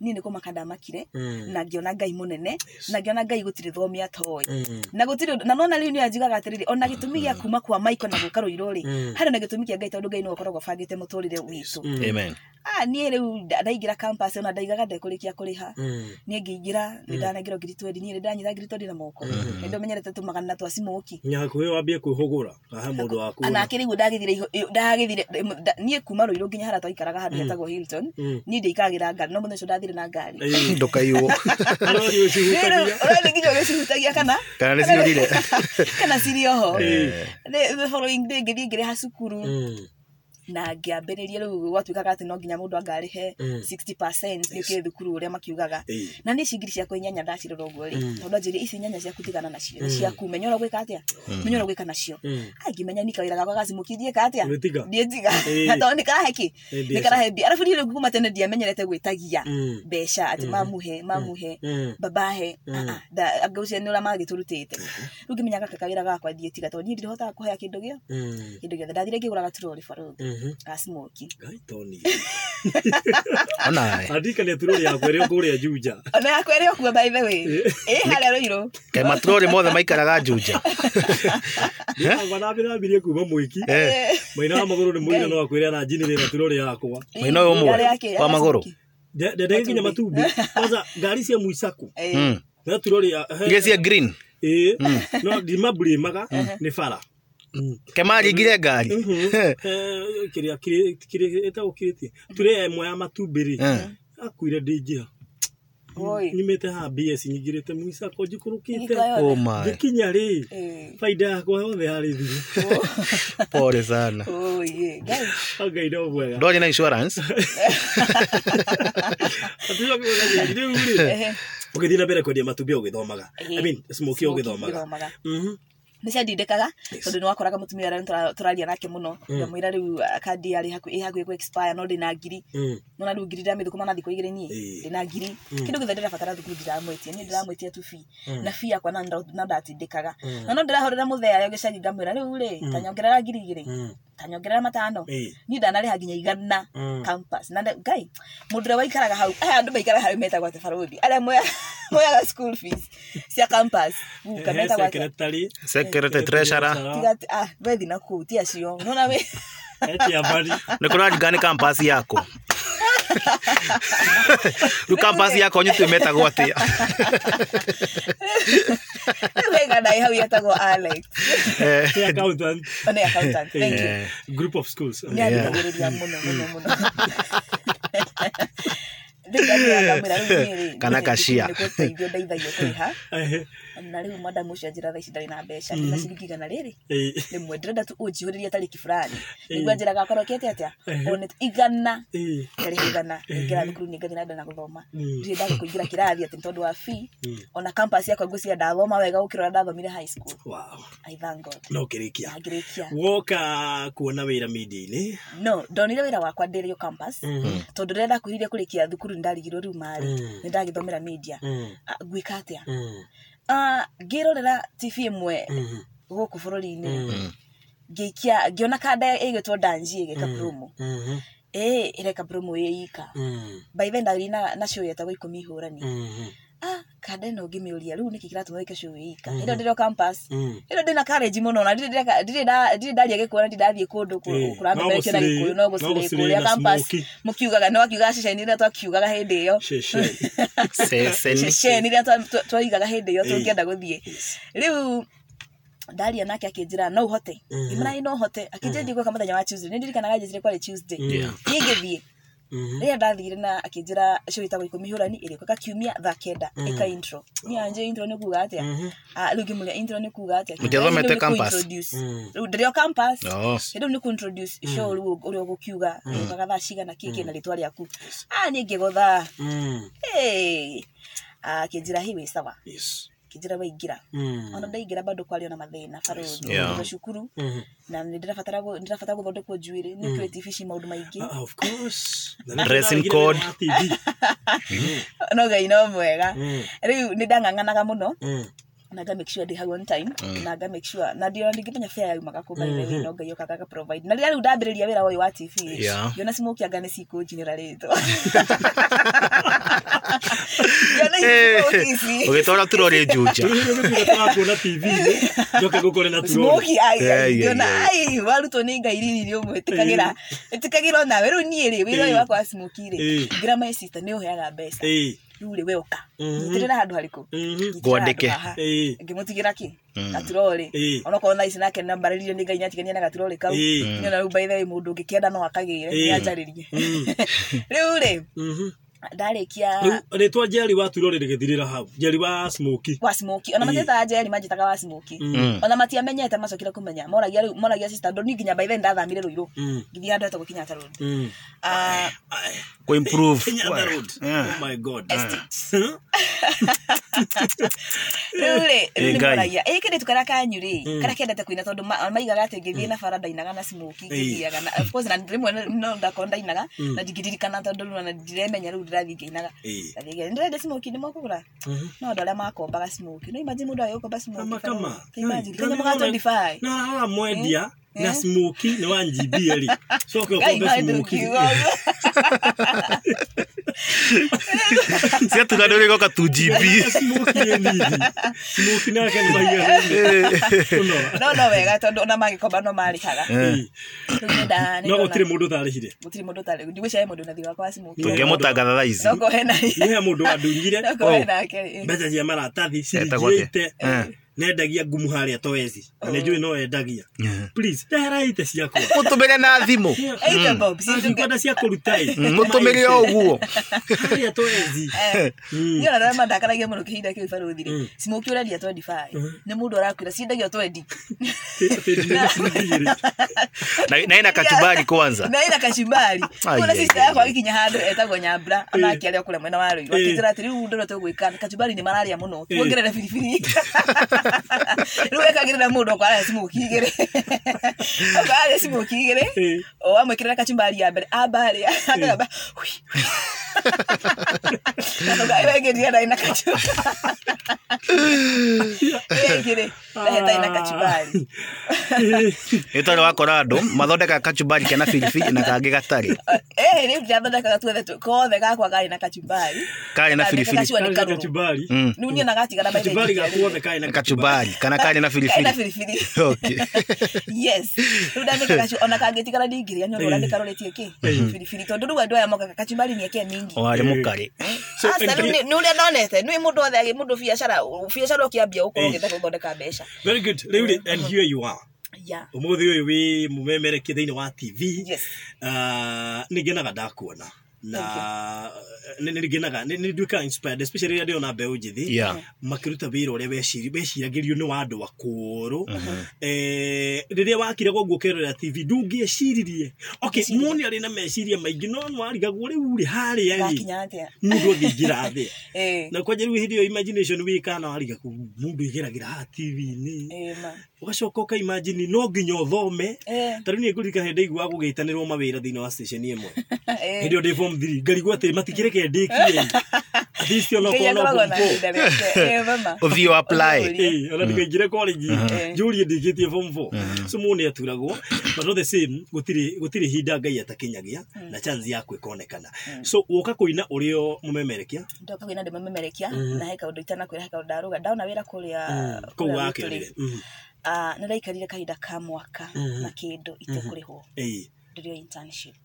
Niĩ nĩ kũmaka ndamakire, na ngĩona Ngai mũnene, na ngĩona Ngai gũtirĩ thome atoĩ na gũtirĩ ũndũ. Na nona rĩu nĩ anjugaga atĩrĩrĩ, ona gĩtũmi gĩa kuma kwa Michael na gũka Ruiru rĩ, harĩ na gĩtũmi kĩa Ngai, tondũ Ngai nĩwe ũkoragwo abangĩte mũtũrĩre witũ. Amen. Niĩ rĩu ndaingĩra campus, ona ndaigaga ndekũrĩkia kũrĩha. Niĩ ngĩingĩra nĩ ndanengerwo 20,000, niĩ nĩ ndanyita 20,000 na moko, nĩ ndomenyerete tũmagana twa smoky. Nginya hakuhĩ wambie kwĩhũgũra kahe mũndũ waku. Anake rĩu ndagĩthire niĩ kuma Ruiru nginya harĩa twaikaraga handũ hetagwo Hilton, niĩ ndiaikagĩra ngari, no mũthenya ũcio ndathire na ngari. Ndũkaiywo. Arori ũcihutagia. Ũrathiĩ nginya ũgĩcihutagia kana Kana nĩ ciũrire. Kana cirĩ oho. The following day ngĩthiĩ ngĩrĩha cukuru, na ngĩambĩrĩria rĩu gwatuĩkaga atĩ no nginya mũndũ anga arĩhe 60% nĩ thukuru ũrĩa makiugaga. Na niĩ ici 8,000 ndacirora ũguo rĩ, tondũ anjĩrire ici 8 ciaku tigana nacio, nĩ ciaku, menya ũrĩa ũgwĩka atĩa, menya ũrĩa ũgwĩka nacio. Ngĩmenya ni kawĩra gakwa ga smoky ndiĩka atĩa. Ũgĩtiga? Ndiĩtiga. Na tondũ nĩ karahe kĩ, Nĩ nĩ karahe mbia, arabu niĩ rĩu kuma tene ndiamenyerete gwĩtagia mbeca atĩ mamuhe mamuhe babahe, anga ũcio nĩ ũrĩa magĩtũrutĩte. Rĩu ngĩmenya gaka kawĩra gakwa ndiĩtiga, tondũ niĩ ndihotaga kũhea kĩndũ gĩo kĩndũ gĩothe. Ndathire ngĩgũra gaturori barũthi ga smoky. Ngai toni. Onawe. Andikania turori yakwa ĩrĩ o kũrĩa Juja. Ona yakwa ĩrĩ o kuo, by the way, ĩ harĩa Ruiru. Kaĩ maturori mothe maikaraga Juja? Akwa ndambirie kuma mwiki. Maina wa magũrũ nĩ mũira, no akwĩre na njini rĩ na turori yakwa. Maina ũyũ ũmwe Ngari yake wa magũrũ. smoky. Ndendage nginya matumbĩ. Kwanza ngari cia Muisaku. Na turori ya Iria cia green. Ĩĩ. No ndimabulĩmaga nĩ bara. Kemaringire ngari. Kĩrĩa kĩrĩa ĩtagwo kĩrĩti ture ĩmwe ya matumbĩ rĩ, akuire ndĩ njĩra. Oi. Nyumĩte haha BS nyingĩrĩte Muisako njikũrũkĩte. Hingo yothe. Oh my. Ngĩkinya rĩ, baida yakwa yothe yarĩ thiru. Pole sana. Oi, ĩ, Ngai. Ngai no mwega. Ndwarĩ na insurance. Rĩu rĩ, ũgĩthiĩ na mbere kwendia matumbĩ ũgĩthomaga, I mean smoky ũgĩthomaga. Ngĩthomaga. Nĩ ciandindĩkaga, tondũ nĩ wakoraga mũtumia ũrĩa tũraria nake mũno, ngamwĩra rĩu kandi yarĩ ĩ hakuhĩ kũ expire, no ndĩna 1,000. Nona rĩu 1,000 ndamĩthũkũma na thikũ 2 niĩ ndĩna 1,000, kĩndũ gĩothe ndĩrabatara thukuru ndiramwĩtia, niĩ ndĩramwĩtia tu fee na fee yakwa, na ndatindĩkaga, na no ndĩrahũrĩra mũthee arĩa gĩcagi ngamwĩra rĩu rĩ, tanyongerera 2,000, tanyongerera 5,000. Niĩ ndanarĩha nginya 100 campus na Ngai mũndũ ũrĩa waikaraga hau, aya andũ maikaraga hau metagwo atĩ barũthi arĩa moyaga school fees cia campus guka metagwo atĩa? Secretary. Secretary, treasurer. Tiga atĩ, wethi na kũu ti acio nona we. Chairman. Nĩ kũraringana nĩ campus yaku. Rĩu campus yakwa nyitũ metagwo atĩa? Rĩu hengana hau yetagwo Alex. Nĩ accountant. Oh, nĩ accountant, thank you. Group of schools. Nĩ athikagĩrĩria mũno mũno mũno. Rĩu ndathiaga ngamwĩra rĩu niĩ rĩ, Kana niĩ kashia. nĩ gũteithio ndeithagio kũrĩha. Ehe. Na rĩu madamu ũcio anjĩra thaa ici ndarĩ na mbeca, ndĩna ciringi 100 rĩrĩ Ĩĩ. rĩmwe, ndĩrenda tu ũnjihũrĩrie tarĩki fulani nĩguo anjĩraga akorwo kĩte atĩa Ehe. one 100 Ĩĩ. ngarĩha 100, ngaingĩra thukuru, nĩ ngathiĩ na mbere na gũthoma. Mm. Ndirĩ ndaga kũingĩra kĩrathi atĩ nĩ tondũ wa fee. Mm. Ona campus yakwa ngwĩciria ndathoma wega gũkĩra ũrĩa ndathomire high school. Wow. I thank God. No ũkĩrĩkia. Na ngĩrĩkia. Woka kuona wĩra media-inĩ. No ndonire wĩra wakwa ndĩrĩ o campus, tondũ rĩrĩa ndakuhĩrĩirie kũrĩkia thukuru nĩ ndarigirwo rĩu marĩ nĩ ndagĩthomera media. Ah, ngwĩka atĩa? Ah, ngĩrorera TV ĩmwe gũkũ bũrũri-inĩ, ngĩikia ngĩona kanda ĩgĩtwo Danji ĩgĩka promo, ĩ ĩreka promo ĩ ika. By then ndarĩ na show yetagwo 10 Hũrani. Ah, kanda ĩno ngĩmĩũria rĩu nĩkĩ kĩratũma wĩke show ĩ ika ĩno ndĩrĩ o campus, ĩno ndĩna courage mũno na ndirĩ ndaria Gĩkũyũ na ndirĩ ndathiĩ kũndũ kũramemerekia na No Gĩkũyũ, no no gũcirĩ gũcirĩ kũrĩa na campus. smoky. Mũkiugaga nĩ wakiugaga ceceni ĩrĩa twakiugaga hĩndĩ ĩyo. Ceceni. Ceceni. Ceceni ĩrĩa twaigaga hĩndĩ ĩyo tũngĩenda gũthiĩ. Rĩu ndaria nake akĩnjĩra no ũhote, ngĩmwĩra ĩ no hote, akĩnjĩra thiĩ gwĩka mũthenya wa Tuesday. Nĩ ndirikanaga njĩcire kwarĩ Tuesday. Niĩ ngĩthiĩ. Rĩrĩa ndathire na akĩnjĩra show ĩtagwo 10 Hũrani ĩrĩũkaga kiumia thaa 9, ĩka intro. Niĩ anjĩ intro nĩ kuga atĩa? Ah, rĩu ngĩmũria intro nĩ kuga atĩa? Mũtiathomete Rĩu nĩ campus? kũ-introduce. Rĩu ndĩrĩ o campus. Oh. Rĩu nĩ kũ-introduce show, rĩu ũrĩa ũgũkiuga ũkaga thaa cigana, kĩkĩ na rĩtwa rĩaku. Ah, niĩ ngĩgotha. Hey. Ah, akĩnjĩra hi wĩ sawa. Akĩnjĩra waingĩra. Ona ndaingĩra bado kwarĩ ona mathĩna barũthi. Tondũ cukuru na nĩ ndĩrabatara ndĩrabatara gũthondekwo njuĩrĩ, nĩ creative ici maũndũ maingĩ. Ah, of course. Na nĩ Dressing ndĩrarigire code. wĩra wa TV. No Ngai no mwega. Rĩu nĩ ndang'ang'anaga mũno na nga make sure ndĩ hau on time, na nga make sure na ndio ndingĩmenya fare yaumaga kũ, by the way, no Ngai okaga aka provide. Na rĩrĩa rĩu ndambĩrĩria wĩra ũyũ wa TV, ngĩona smoky anga nĩ cikũnjinĩra rĩtwa, ngĩona ici smoky ici. Ũgĩtwara turori Juja. Rĩu tũrakuona TV-inĩ, njoke ngũkore na turori. Smoky ai Yeah, ai, yeah, ngĩona yeah. ai warutwo nĩ Ngai riri nĩ ũmwe ĩtĩkagĩra ĩtĩkagĩra onawe. Rĩu niĩ rĩ, wĩra ũyũ wakwa wa smoky rĩ, ngĩra my sister nĩ ũheaga mbeca. Rĩu rĩ, we ũka nyitĩrĩra handũ harĩkũ? Nyitĩrĩra Ngwandĩke. handũ haha. Ngĩmũtigĩra kĩ gaturori. Onokorwo thaa ici nake nambarĩrire nĩ Ngai nĩatigania na gaturori kau. Nĩ rĩu by the way mũndũ ũngĩkĩenda no akagĩre, nĩ anjarĩrie. Rĩu rĩ, ndarĩkia Rĩu rĩtwa Njeri wa turori rĩgĩthirĩra hau. Njeri wa Smoky. Wa smoky ona matiĩtaga Njeri, manjĩtaga wa smoky. Ona matiamenyete, macokire kũmenya moragia rĩu, moragia sister ndoni nginya by then ndathamire Ruiru ngĩthiĩ handũ hetagwo Kenyatta Road. Ah, Kũ improve. Kenyatta Road. Oh my God. Estate. Rĩu rĩ, rĩu Ĩ, Ngai. nĩmoragia ĩ kĩndĩ tu karĩa kanyu rĩ, karĩa kendete kũina, tondũ maigaga atĩ ngĩthiĩ na bara ndainaga na smoky ngĩthiaga na of course na rĩmwe no ndakorwo ndainaga na ndingĩririkana tondũ rĩu ona ndiremenya rĩu ndĩrathiĩ ngĩinaga. Ndathiĩ ngĩinaga, ndĩrenda smoky nĩ mokũgũra, no andũ arĩa makombaga smoky, no imagine mũndũ agĩgũkomba smoky. Kama kama. Imagine kanyamũ ga 25. Na aramwendia na smoky nĩ wa njibia rĩ. Coke Ngai ũkombe no smoky. ndũkiuga ũguo. Ciatuga nĩ ũrĩgoka 2 GB. Smoky nĩ nini. Smoky nake nĩ mahiga. Mũno. No wega tondũ ona mangĩkomba no marĩhaga. Rĩu nĩ No ndona- gũtirĩ mũndũ ũtarĩhire. Gũtirĩ mũndũ ũtarĩ, ndigwĩciria he mũndũ na thirĩ wakwa wa smoky. Tũngĩmũtangatha thaa ici. No kohe na Nĩ he mũndũ wandungire no kohe nake rĩ. mbeca cia maratathi Etagwo ciringi atĩa? 80 nendagia ngumu harĩa toezi na nĩ njũĩ no endagia, please ndehera 80 ciakwa. Mũtũmĩre na thimũ. Eight bob. Ndikwenda cia kũruta ĩ. Mũtũmĩre o ũguo. Harĩa toezi. Niĩ ona arĩa mandakaragia mũno kĩhinda kĩu barũthi rĩ, smoky ũrendia 25, nĩ mũndũ arakwĩra ciendagio 20. Na ina kachumbari kwanza. Na ina kachumbari. Ai, Kuna ai, sister ai, yakwa ai. agĩkinya handũ etagwo Nyambura, onake arĩa kũrĩa mwena wa Ruiru, akĩnjĩra atĩ rĩu ndũrĩa tũgwĩka kachumbari nĩ mararĩa mũno, tuongerere biribiri. Rĩu ekagĩrĩra mũndũ okorwo arĩa smoky igĩrĩ, okorwo arĩa smoky igĩrĩ, o wamwĩkĩrĩra kachumbari ya mbere amba arĩa akagamba wengĩrire ndarĩ na kachumbari, wengĩrĩ ndahetaĩ na kachumbari. Nĩ tondũ wakora andũ mathondekaga kachumbari kena biribiri na kangĩ gatarĩ. Eh, rĩu ndirathondekaga tuothe kothe gakwa karĩ na kachumbari. Karĩ na biribiri. Gacua nĩ karũrũ. Kachumbari. Rĩu niĩ ona gatigana maitho. Kachumbari gaku wothe karĩ na Kachumbari kana karĩ na Karĩ biribiri. na biribiri. Okay. Yes, rĩu ndamĩka kachu ona kangĩtigana ndingĩrĩa nĩ ũndũ ũrĩa ndĩkarũrĩtie kĩ biribiri, tondũ rĩu andũ aya mokaga kachumbari nĩ eke mingi. Warĩ mũkarĩ. So, Aca, rĩu nĩ ũrĩa ndonete nĩ mũndũ othe mũndũ biacara biacara ũkĩambia gũkorwo ũgĩte gũthondeka mbeca. Very good. Rĩu rĩ, and here you are. Ũmũthĩ ũyũ wĩ mũmemerekia thĩinĩ wa TV. Yes. Ah, nĩ ngenaga ndakuona Na nĩ ngenaga nĩ nduĩkaga inspired, especially rĩrĩa ndĩrona mbeũ njĩthĩ makĩruta wĩra ũrĩa weciragĩrio nĩ wa andũ akũrũ. Rĩrĩa wakire koguo ũkerorera TV, ndũngĩeciririe, okay, mũndũ arĩ na meciria maingĩ, no nĩwarigagwo rĩu rĩ harĩa rĩ Ngakinya atĩa? Mũndũ angĩingĩra thĩ na kwanja rĩu hĩndĩ ĩyo imagination wĩkaga na wariga mũndũ ĩgeragĩra haha TV-inĩ, Ma. ũgacoka ũkaimagine no nginya ũthome. Ta rĩu niĩ ngũririkana hĩndĩ ndaiguaga gũgĩtanĩrwo mawĩra thĩinĩ wa station ĩmwe, hĩndĩ ĩyo ndĩ form 3, ngarigwo atĩ matikĩreke ndĩkie at least Ngai onokorwo no akoragwo form na 4. ihinda rĩake. Mama. Ũthiĩ o apply. Ũthiĩ. Ona ndikaingĩre college njũrie ndĩkĩtie form 4, so mũndũ nĩ aturagwo, but all the same gũtirĩ hinda Ngai atakinyagia na chance yaku ĩkonekana. So woka kũina ũrĩ o mũmemerekia? Ndoka kwĩna ndĩmũmemerekia, na he kaũndũ itanakwĩra, he kaũndũ ndarũga ndona wĩra kũrĩa Kũu kũrĩa gwitũ wakĩrire. rĩ. Ah, nĩ ndaikarire kahinda ka mwaka na kĩndũ itekũrĩhwo, ndĩrĩ o internship.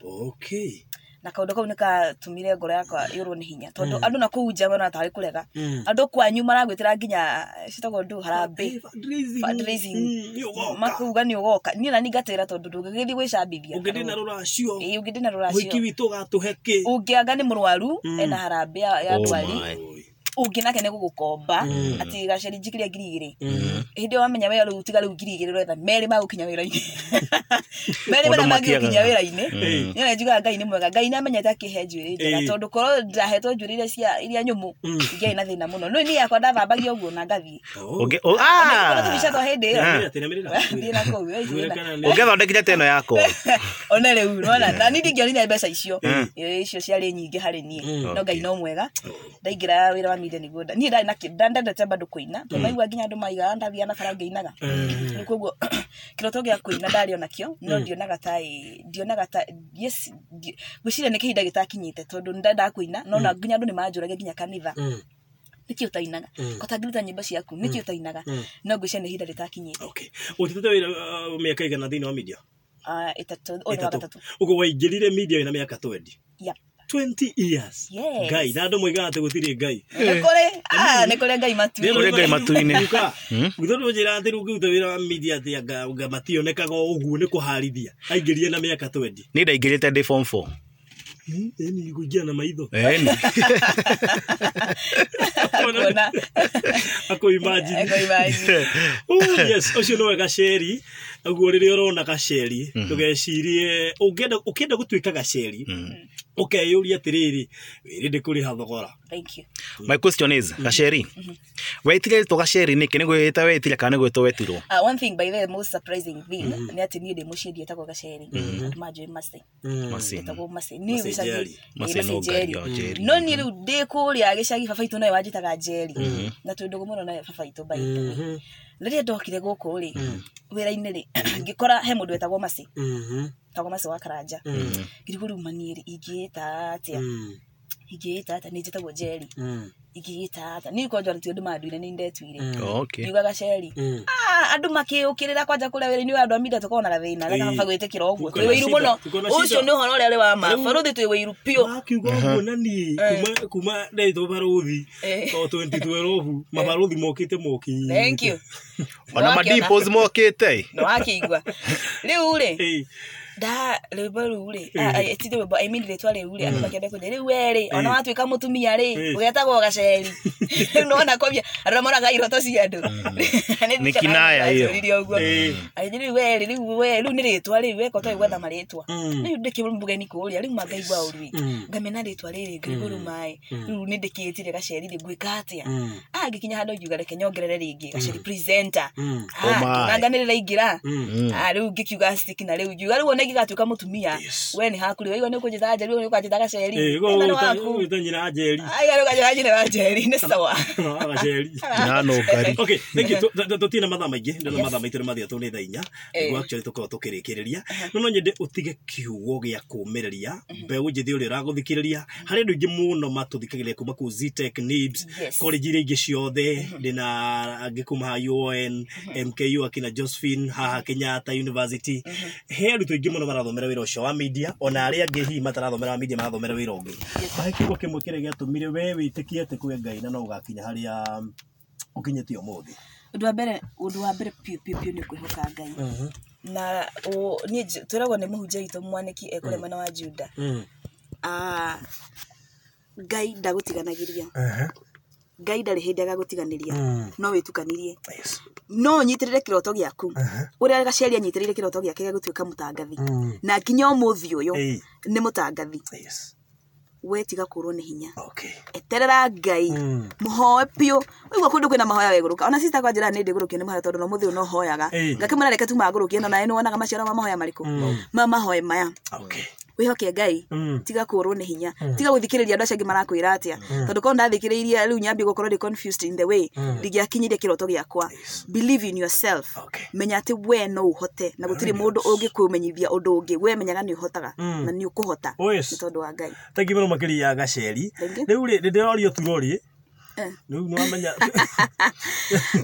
Na kaũndũ kau nĩ katũmire ngoro yakwa yũrwo nĩ hinya, tondũ andũ na kũu nja mona tarĩ kũrega, andũ kwanyu maragwĩtĩra nginya citagwo ndũ harambĩ. Fundraising. Fundraising. Nĩ ũgoka. Makuga nĩ ũgoka, niĩ nani ngatĩra tondũ ndũngĩgĩthiĩ gwĩcambithia. Ũngĩndĩ na rũracio. Ĩĩ, ũngĩndĩ na Mũhiki rũracio. Witũ ũgatũhe kĩ? Ũngĩanga nĩ mũrwaru, ena harambĩ ya Oh ndwari. my. Ũngĩ nake nĩ gũgũkomba atĩ gaceri njikiria 2000. Hĩndĩ ĩyo wamenya wĩra rĩu, tiga rĩu 2000 ũretha merĩ magũkinya wĩra-inĩ, merĩ Mũndũ marĩa mangĩgũkinya matiagaga. wĩra-inĩ. Nĩ njugaga Ngai nĩ mwega, Ngai nĩ amenyete akĩhe njuĩrĩ njega, tondũ korwo ndahetwo njuĩrĩ iria cia iria nyũmũ ingĩarĩ na thĩna mũno. No niĩ yakwa ndathambagia ũguo na ngathiĩ. Ũngĩ oh, Ona tũbica twa hĩndĩ ĩyo. Ah. Thiĩ na kũu, we, thiĩ na- Ũngĩathondekire ta ĩno yakwa. Ona rĩu nona na niĩ ndingĩonire mbeca icio. Icio ciarĩ nyingĩ harĩ niĩ, no Ngai no mwega. Ndaingĩra wĩra wa media nĩguo niĩ ndarĩ na ndendete bado kũina, tondũ maigua nginya andũ maigaga ndathiaga na bara ngĩinaga. Rĩu koguo kĩroto gĩa kũina ndarĩ onakĩo, no ndionaga ta ndionaga ta yes, ngwĩciria nĩ kĩhinda gĩtakinyĩte, tondũ nĩndendaga kũina, no na nginya andũ nĩ manjũragia nginya kanitha, nĩkĩ ũtainaga, ko tangĩruta nyĩmbo ciaku, nĩkĩ ũtainaga? No ngwĩciria nĩ ihinda rĩtakinyĩte. Okay, ũtĩte wĩra mĩaka igana thĩinĩ wa media? Ah, 3, ũyũ nĩ wa 3. gatatũ. Ũguo waingĩrire media wĩna mĩaka 20? Yep. 20 years. Yes. Ngai na andũ moigaga atĩ gũtirĩ Ngai. Nĩ kũrĩ, ah, nĩ kũrĩ Ngai matu-inĩ. Kũrĩ Ngai matu-inĩ. Githĩ ndũnjĩra atĩ rĩu ũngĩruta wĩra wa media atĩ anga mationekaga o ũguo nĩ kũharithia aingĩrire na mĩaka 20? Niĩ ndaingĩrĩte ndĩ form 4. Ĩni kũingĩra na maitho. Ĩni. Kuona. Akũimagine. Akũimagine. Oh, yes, ũcio nĩwe Gaceri. Ũguo rĩrĩa ũrona Gaceri, ndũgecirie ũngĩenda ũkĩenda gũtuĩka Gaceri, ũkeyũria atĩrĩrĩ, wĩrĩ ndĩkũrĩha thogora. Thank you. My question is, Gaceri, wetire rĩtwa Gaceri nĩkĩ? Nĩ gwĩta wetire kana nĩ gwĩtwo wetirwo? One thing, by the most surprising thing, nĩ atĩ niĩ ndĩ mũciĩ ndietagwo Gaceri. Andũ manjũĩ Mercy. Mercy. Ndetagwo Mercy. Niĩ Mercy gĩcagi- Njeri. Mercy Mercy no Njeri. Ngai, o Njeri. No niĩ rĩu ndĩ kũrĩa gĩcagi baba itũ nowe wanjĩtaga Njeri. Na twĩ ndũgũ mũno na baba itũ, by the way. Rĩrĩa ndokire gũkũ rĩ, wĩra-inĩ rĩ, ngĩkora he mũndũ wetagwo Mercy. Wetagwo Mercy wa Karanja. Ngĩrigwo rĩu maniĩ rĩ, ingĩĩta atĩa? Ingĩĩta atĩa? Nĩ njĩtagwo Njeri. Ingĩĩta atĩa? Niĩ kwanja ti ũndũ manduire, nĩ ndetuire. Ngiuga Gaceri. Ah, andũ makĩũkĩrĩra kwanja kũrĩa wĩra-inĩ wa andũ a media tũkoragwo na gathĩna gakaba gwĩtĩkĩra ũguo. Tuko Twĩ na wĩiru shida, mũno. tuko na Ũcio shida. nĩ ũhoro ũrĩa ũrĩ wa ma. Rĩu- Barũthi twĩ wĩiru biũ. Wakiuga ũguo na niĩ kuma ndetwo barũthi o 2012, mabarũthi mokĩte mokĩte. Thank you. Ona madimples mokĩte. Nĩ wakĩigua. Rĩu rĩ, nda rwĩmbo rũu rĩ, ti rwĩmbo, I mean rĩtwa rĩu rĩ, andũ makĩenda kũnjĩra rĩu we rĩ, ona watuĩka mũtumia rĩ, ũgetagwo Gaceri. Rĩu nĩwona kwambia andũ arĩa moraga iroto cia andũ. Nĩ kinaya ĩyo. Njũririe ũguo. Agĩnjĩra rĩu we rĩ, rĩu we rĩu nĩ rĩtwa rĩu weka ũtoĩ gwetha marĩtwa. Rĩu ndĩkĩ mũgeni kũrĩa, rĩu mangaigua ũru ĩ. Ngamena rĩtwa rĩrĩ, ngarigwo rĩu maĩ. Rĩu nĩ ndĩkĩtire Gaceri rĩ, ngwĩka atĩa? Ah, ngĩkinya handũ ngiuga reke nyongerere rĩngĩ Gaceri presenter. Oh Ah, my. ngĩona nganĩrĩra ingĩra. Ah, rĩu ngĩkiuga stick na rĩu ngiuga rĩu ona ingĩgatuĩka mũtumia, we nĩ haku rĩ, waigua nĩ ũkũnjĩta Njeri, we nĩ ũkanjĩta Gaceri. Ĩno nĩ waku. Gwĩta nyina Njeri. Ai, rĩu ũkanjĩta nyina wa Njeri, nĩ sawa. Gaceri. Na no ngari. Okay, thank you. Tũtirĩ na mathaa maingĩ, ndĩrona Yes. mathaa maitũ nĩ mathiĩ nĩ thaa 4. Nĩguo actually tũkorwo tũkĩrĩkĩrĩria. No nyende ũtige kiugo gĩa kũũmĩrĩria mbeũ njĩthĩ ũrĩa ũragũthikĩrĩria. Harĩ andũ aingĩ mũno matũthikagĩrĩria kuma kũu Zetech, NIBS, college iria ingĩ ciothe, ndĩna angĩ kuma haha UON, MKU, akina Josephine, haha Kenyatta University. He arutwo aingĩ mũno marathomera wĩra ũcio wa media, ona arĩa angĩ hihi matarathomera wa media marathomera wĩra ũngĩ. Mahe kiugo kĩmwe kĩrĩa gĩatũmire we wĩtĩkie atĩ kwĩ Ngai na no ũgakinya harĩa ũkinyĩtie ũmũthĩ. Ũndũ wa mbere piũ piũ piũ nĩ kwĩhoka Ngai. Na niĩ twĩragwo nĩ mũhunjia witũ mwanĩki ekũrĩa mwena wa Juda. Ngai ndagũtiganagĩria. Ngai ndarĩ hĩndĩ agagũtiganĩria. No wĩtukanirie. Yes. No ũnyitĩrĩre kĩroto gĩaku. Ũrĩa Gaceri anyitĩrĩire kĩroto gĩake gĩa gũtuĩka mũtangathi. Na nginya ũmũthĩ ũyũ Ĩĩ. nĩ mũtangathi. Yes. We tiga kũrwo nĩ hinya. Okay. Eterera Ngai. Mũhoe biũ. Waigua kũndũ kwĩna mahoya wegũrũka. Ona sister kwa njĩra nĩ ndĩgũrũkio nĩ mahoya tondũ no mũthĩ ũyũ no hoyaga. Ĩĩ. Ngakĩmwĩra reke tu mangũrũkie no nawe nĩ wonaga maciaro ma mahoya marĩkũ. Ma mahoya maya. Okay. Wĩhoke Ngai. Tiga kũrwo nĩ hinya. Tiga gũthikĩrĩria andũ acio angĩ marakwĩra atĩa. Tondũ korwo ndathikĩrĩirie rĩu nyambie gũkorwo ndĩ confused in the way. Ndingĩakinyirie kĩroto gĩakwa. Believe in yourself. Okay. Menya atĩ we no ũhote na gũtirĩ mũndũ ũngĩkũmenyithia ũndũ ũngĩ. We menyaga nĩ ũhotaga na nĩ ũkũhota. Oh, yes. Nĩ tondũ wa Ngai. Thank you mũno makĩria Gaceri. Thank you. Rĩu rĩ ndĩrorio turori. Eh. Rĩu nĩwamenya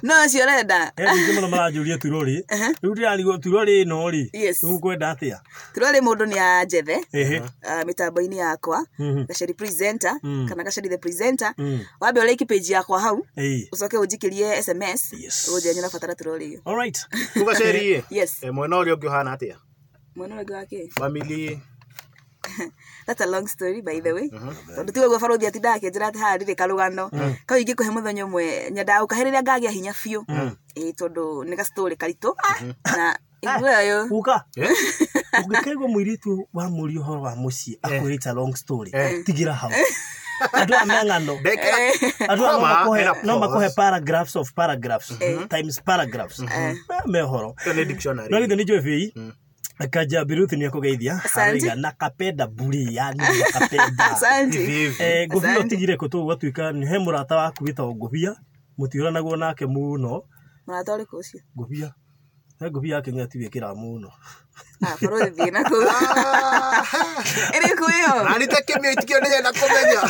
No ũcio ũrenda. he andũ aingĩ mũno maranjũria turori. Rĩu ndĩrarigwo turori ĩno rĩ. Yes. Rĩu ũkwenda atĩa? Turori mũndũ nĩ anjethe. Ehe. Mĩtambo-inĩ yakwa. Gaceri presenter kana Gaceri the presenter. Mm. Wambe ũrĩki page yakwa hau. Ĩĩ. Ũcoke ũnjikĩrie SMS. Yes. Ũnjĩre nĩ ũrabatara turori ĩyo. All right. Rĩu Gaceri Yes. mwena ũrĩa ũngĩ ũhana atĩa? Mwena ũrĩa ũngĩ wa kĩ? Family. That's a long story by the way. Tondũ tiga ũguo barũthi atindaga akĩnjĩra atĩ haha ndirĩ karũgano. Kau ingĩkũhe mũthenya ũmwe nyendaga gũkahe rĩrĩa ngagĩa hinya biũ. Ĩĩ tondũ nĩ ga story karitũ. Na igue ũyũ. Uka. Ũngĩkaigua mũirĩtu wa mũria ũhoro wa mũciĩ akwĩrĩte long story. Tigĩra hau. Andũ aya me ng'ano. Ndekĩra Andũ aya no Koma, makũhe ena no makũhe pause. paragraphs of paragraphs times paragraphs. Me ũhoro. Ĩyo nĩ dictionary. No githĩ nĩ njũĩ bĩi. Kajambi Ruth nĩ akũgeithia. Asante. Arauga na kapenda buri yani na kapenda. Asante. Hivi hivi. Ngũbia Asante. ũtigire kũ tũgũgatuĩka nĩ he mũrata waku wĩtagwo Ngũbia mũtiũranagwo nake mũno. Mũrata ũrĩkũ ũcio? Ngũbia he ngũbia yake ng'ati wĩkĩraga mũno. Ah, barũthi thiĩ na kũu. Ĩrĩkũ ĩyo? Nani ta kĩmĩa itikio ndĩrenda kũmenya.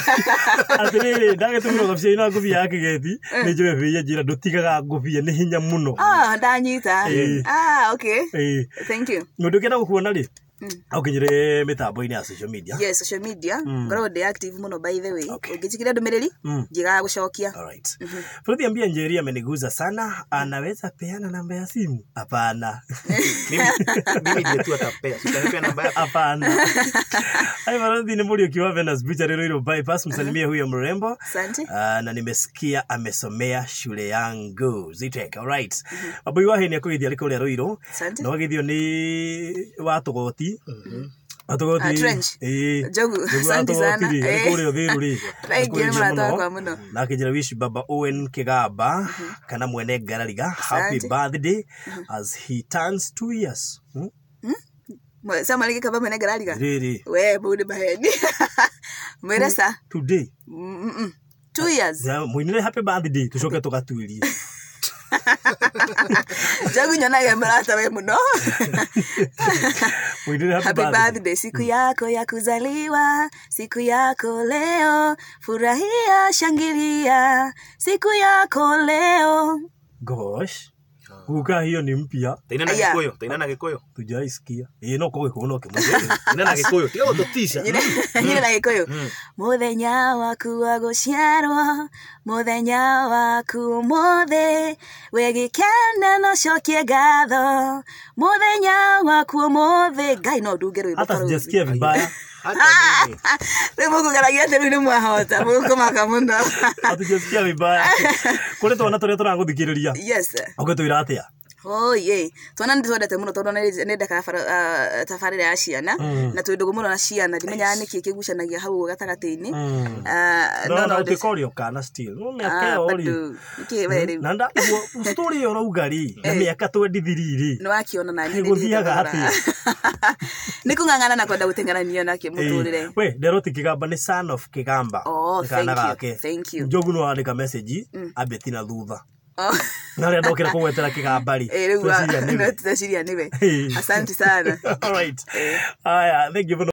Atĩrĩrĩ ndagĩtũmĩrwo gabica na ngũbia ya kĩgeti nĩ njũĩ bĩi njĩra ndũtigaga ngũbia nĩ hinya mũno. Ah, ndanyita. Ĩĩ. Ah, okay. Ĩĩ. Thank you. Mũndũ ũngĩenda gũkuona rĩ aukinyire mĩtambo-inĩ ya social media. Yes, social media. Ngoragwo ndĩ active mũno by the way. Okay. Ũngĩnjĩkĩra ndũmĩrĩri, njĩgaga gũcokia. All right. Freddy ambia Njeri ameniguza sana, anaweza peana namba ya simu? Hapana. Mimi ndiye tu atapea. Si utanipea namba yako. Hapana. Hai Farodhi ni Muriuki wa Venus Butchery Ruiru Bypass, msalimie huyo mrembo. Asante. Na nimesikia amesomea shule yangu. Zitek, all right. Mabui wa hini akũgeithia arĩ kũrĩa Ruiru. Asante. Na wageithio nĩ wa Tũgoti. Wa Tũgoti. Ah, Trench. Ĩĩ. Njogu, Njogu wa asante Tũgoti sana. rĩ, arĩ Eh. kũrĩa Uthiru rĩ. Thank you, Akũgeithia mũrata wakwa mũno. Na akĩnjĩra wish baba Owen Kigamba kana mwene Ngarariga happy Asante. birthday as he turns 2 years. Hmm? Samuel Gĩkamba mwene Ngarariga. Rĩrĩ. We mau nĩ maheni. Mwĩre sa. Today. Mm-mm. 2 years. Ya, mũinĩre happy birthday tũcoke tũgatuĩrie. Njogu nyonaga mũrata we mũno. Mũinĩre happy Happy birthday. birthday, siku yako ya kuzaliwa, siku yako leo, furahia, shangilia, siku yako leo. Gosh. Guka hiyo ni mpya Taina na Aya. Gĩkũyũ, taina na Gĩkũyũ. tujaisikia. Ĩĩ no korwo Gĩkũyũ no kĩmwe. Taina na Gĩkũyũ. Tiga gũtũtica. Nyine na Gĩkũyũ. Mũthenya waku wa gũciarwo, mũthenya waku ũmũthĩ, wĩ gĩkena no cokie ngatho, mũthenya waku ũmũthĩ. Ngai no ndunge rwĩmbo Hata ta rũu. sijasikia vibaya. Hata mimi. Rĩu mũkũgeragia atĩ rĩu nĩ mwahota, mũkũmaka mũno. Hatujasikia vibaya. Kũrĩ twana tũrĩa tũragũthikĩrĩria. Yes. Ũngĩtwĩra atĩa? Oh ye twana nĩ twendete mũno tondũ nĩ ndekaga tabarĩra ya ciana na twĩ ndũgũ mũno na ciana ndimenyaga nĩkĩ kĩgucanagia hau ũguo gatagatĩ-inĩ. Ah, No no na no ũtuĩka ũrĩ o kana still. No mĩaka Ah, ĩyo rĩ. bado nĩkĩ we rĩu Na ndaguo story ĩyo ũrauga rĩ na mĩaka 23 rĩ. nĩ wakiona na niĩ Gũthiaga nĩ atĩa? nĩ kũng'ang'ana na kwenda gũteng'erania nake mũtũrĩre. We nderoti Kigamba nĩ son of Kigamba. Oh, Nĩ kana thank you, gake. thank you. Njogu no andĩka message ambĩti na thutha. Oh. Na rĩrĩa ndokĩra kũgwetera Kigamba rĩ. Eh, rĩu tweciria nĩwe. no tũreciria nĩwe. Eh. Asante sana. All right. Aya, thank you mũno.